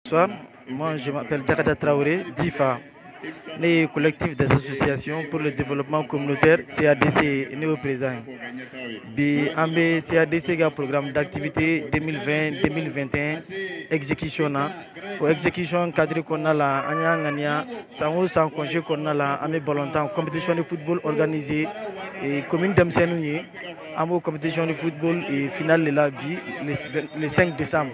Bonsoir, moi je m'appelle Djakata Traoré, DIFA, ne collectif des associations pour le développement communautaire, CADC, ne président. Bi an bɛ CADC ka programme d'activité 2020-2021 exécution na. O exécution cadre kɔnɔna la, an y'a ŋaniya, san o san, congé kɔnɔna la, an bɛ ballontan, compétition de football organisé et commune denmisɛnninw ye. An b'o compétition de football et finale de la bi le 5 décembre.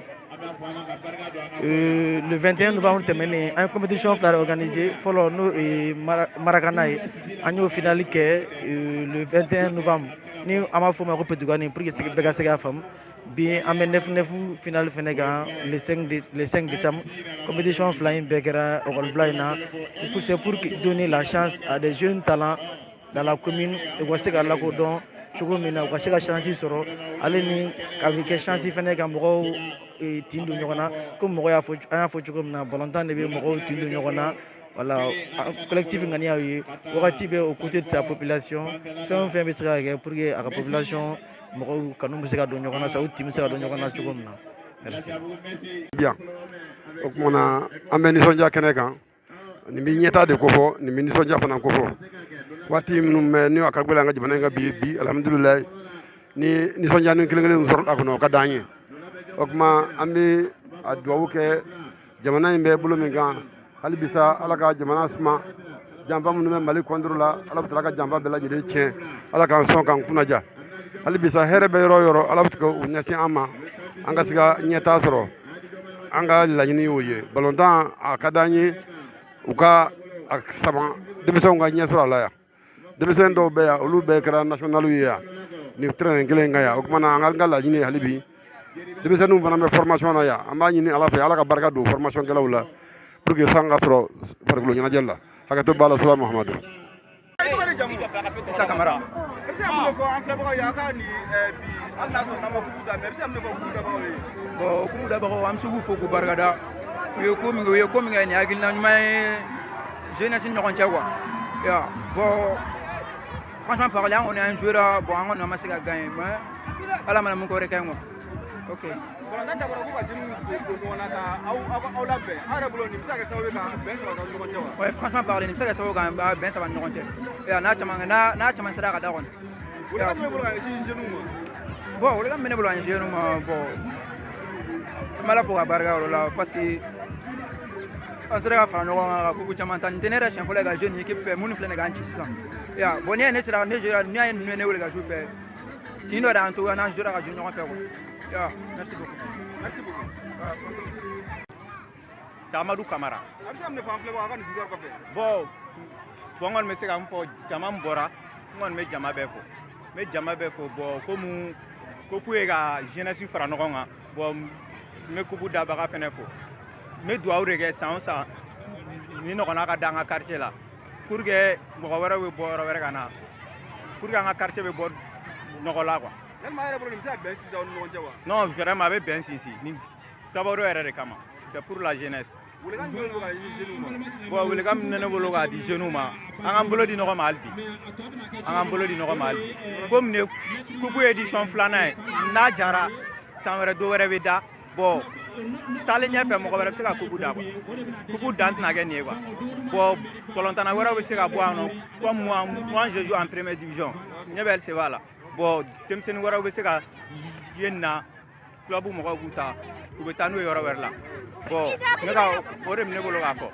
Le 21 novembre tɛmɛnen, an ye compétition fila organisé. Fɔlɔ, n'o ye Marakana ye, an y'o finale kɛ le 21 novembre, ni an b'a fɔ o ma ko Petugani, pour que bɛɛ ka se k'a faamu. Bi, an bɛ 9-9 finale fɛnɛ kan le 5 décembre. Compétition fila in bɛɛ kɛra ekɔlibila in na. C'est pour donner la chance à des jeunes talents dans la commune, u ka se ka lakodɔn cogo min na, u ka se ka chance sɔrɔ, ale ni ka bɛ kɛ chance fɛnɛ ka mɔgɔw tin don ɲɔgɔn na. Komi mɔgɔ y'a fɔ, an y'a fɔ cogo min na, balontan de bɛ mɔgɔw tin don ɲɔgɔn na. Voilà, collectif ŋaniya ye wagati bɛɛ au côté de sa population, fɛn o fɛn bɛ se ka kɛ pour que a ka population mɔgɔw kanu bɛ se ka don ɲɔgɔn na sa, u tin bɛ se ka don ɲɔgɔn na cogo min na. Merci bien. O tuma na, an bɛ nisɔndiya kɛnɛ kan. Nin bɛ ɲɛtaa de kofɔ, nin bɛ nisɔndiya fana kofɔ. Waati minnu bɛ ni a ka gɛlɛn an ka jamana in ka bi bi, alhamdulilayi, ni nisɔndiya ni kelen kelen sɔrɔ a kɔnɔ, o ka d'an ye. O tuma, an bɛ a dugawu kɛ jamana in bɛ bolo min kan, hali bisa Ala ka jamana suma. Janfa minnu bɛ Mali kɔntoro la, Ala bɛ ka janfa bɛɛ lajɛlen tiɲɛ. Ala k'an sɔn k'an kunnaja. Hali bisa hɛrɛ bɛ yɔrɔ o yɔrɔ, Ala bɛ tigɛ u ɲɛsin an ma, an ka se ka ɲɛtaa sɔrɔ. An ka laɲini y'o ye. Balontan a ka d'an ye, u ka a sama denmisɛnw ka ɲɛ sɔrɔ a la yan. Denmisɛnnin dɔw bɛ yan, olu bɛɛ kɛra nationaliw ye yan nin terrain kelen kan yan. O tuma na, an ka laɲini ye hali bi, denmisɛnninw fana bɛ formation na yan. An b'a ɲini Ala fɛ, Ala ka barika don formation kɛlaw la pour que san ka sɔrɔ farikolo ɲɛnajɛ la. Hakɛto b'a la. Sala Muhamadu. Isa Kamara. I bɛ se ka mun de fɔ an filɛbagaw ye a ka nin bi, hali n'a sɔrɔ n'an ma coupe ta, mais i bɛ se ka mun de fɔ coupe dabagaw ye? Bon, coupe dabagaw, an bɛ se k'u fo k'u barikada. U ye ko min kɛ, nin hakilina ɲuman ye jeunesse ni ɲɔgɔn cɛ quoi. Ya bon, franchement parler, an kɔni an jouera. Bon, an kɔni an ma se ka gagner, mais Ala mana mun kɛ, o de ka ɲi quoi. Ok. Balontan dabɔra ko ka jeunes don ɲɔgɔn na, ka aw labɛn. Aw yɛrɛ bolo, nin bɛ se ka kɛ sababu ye ka bɛn sabati aw ni ɲɔgɔn cɛ wa? Ouais, franchement parler, nin bɛ se ka kɛ sababu ka bɛn sabati ni ɲɔgɔn cɛ. Ya n'a caman sera ka da kɔni. Welekan jumɛn bolo ka ɲɛsin jeunes ma? Bon, welekan min bɛ ne bolo ka ɲɛsin jeunes ma, bon, an bɛ Ala fo ka barika yɔrɔ la, parce que an sera ka fara ɲɔgɔn kan ka coupe caman ta. Nin tɛ ne yɛrɛ siɲɛ fɔlɔ ye ka jouer nin équipe fɛ minnu filɛ nin ye k'an ci sisan. Ya bon, n'i ye ne sera ne jouer, n'i y'a ye ninnu ye ne wele ka jouer fɛ, tin dɔ de y'an to n'an jouer ka jouer ɲɔgɔn fɛ quoi. Ya, merci beaucoup. Merci beaucoup. Amadu Kamara. A bɛ se ka mun de fɔ an filɛbagaw a ka nin victoire kɔfɛ? Bon, n kɔni bɛ se ka mun fɔ, jama min bɔra, n kɔni bɛ jama bɛɛ fo, n bɛ jama bɛɛ fo. Bon, komi ko ye ka jeunesse fara ɲɔgɔn kan, bon, n bɛ coupe dabaga fɛnɛ fo. N bɛ dugawu de kɛ, san o san ni ɲɔgɔnna ka da an ka quartier la, pour que mɔgɔ wɛrɛw bɛ bɔ yɔrɔ wɛrɛ ka na, pour que an ka quartier bɛ bɔ nɔgɔ la quoi. Yalima a yɛrɛ bolo, nin bɛ se ka bɛn sinsin aw ni ɲɔgɔn cɛ wa? Non, vraiment, a bɛ bɛn sinsin ni dabɔdɔ yɛrɛ de kama, c'est pour la jeunesse. Welekan jumɛn bɛ ka ɲini jeunes ma? Bon, welekan min bɛ ne bolo k'a di jeunes ma, an k'an bolo di ɲɔgɔn ma hali bi, an k'an bolo di ɲɔgɔn ma hali bi. Komi nin ye coupe édition filanan ye, n'a jara, san wɛrɛ dɔ wɛrɛ bɛ da. Bon, taalen ɲɛfɛ, mɔgɔ wɛrɛ bɛ se ka coupe da quoi. Coupe dan tɛna kɛ nin ye quoi. Bon, balontanna wɛrɛw bɛ se ka bɔ yan nɔ, comme moi je joue en première division, ne bɛ LCBA la. Bon, denmisɛnnin wɛrɛw bɛ se ka ye nin na, club mɔgɔw b'u ta, u bɛ taa n'u ye yɔrɔ wɛrɛ la. Bon, ne ka o de bɛ ne bolo k'a fɔ.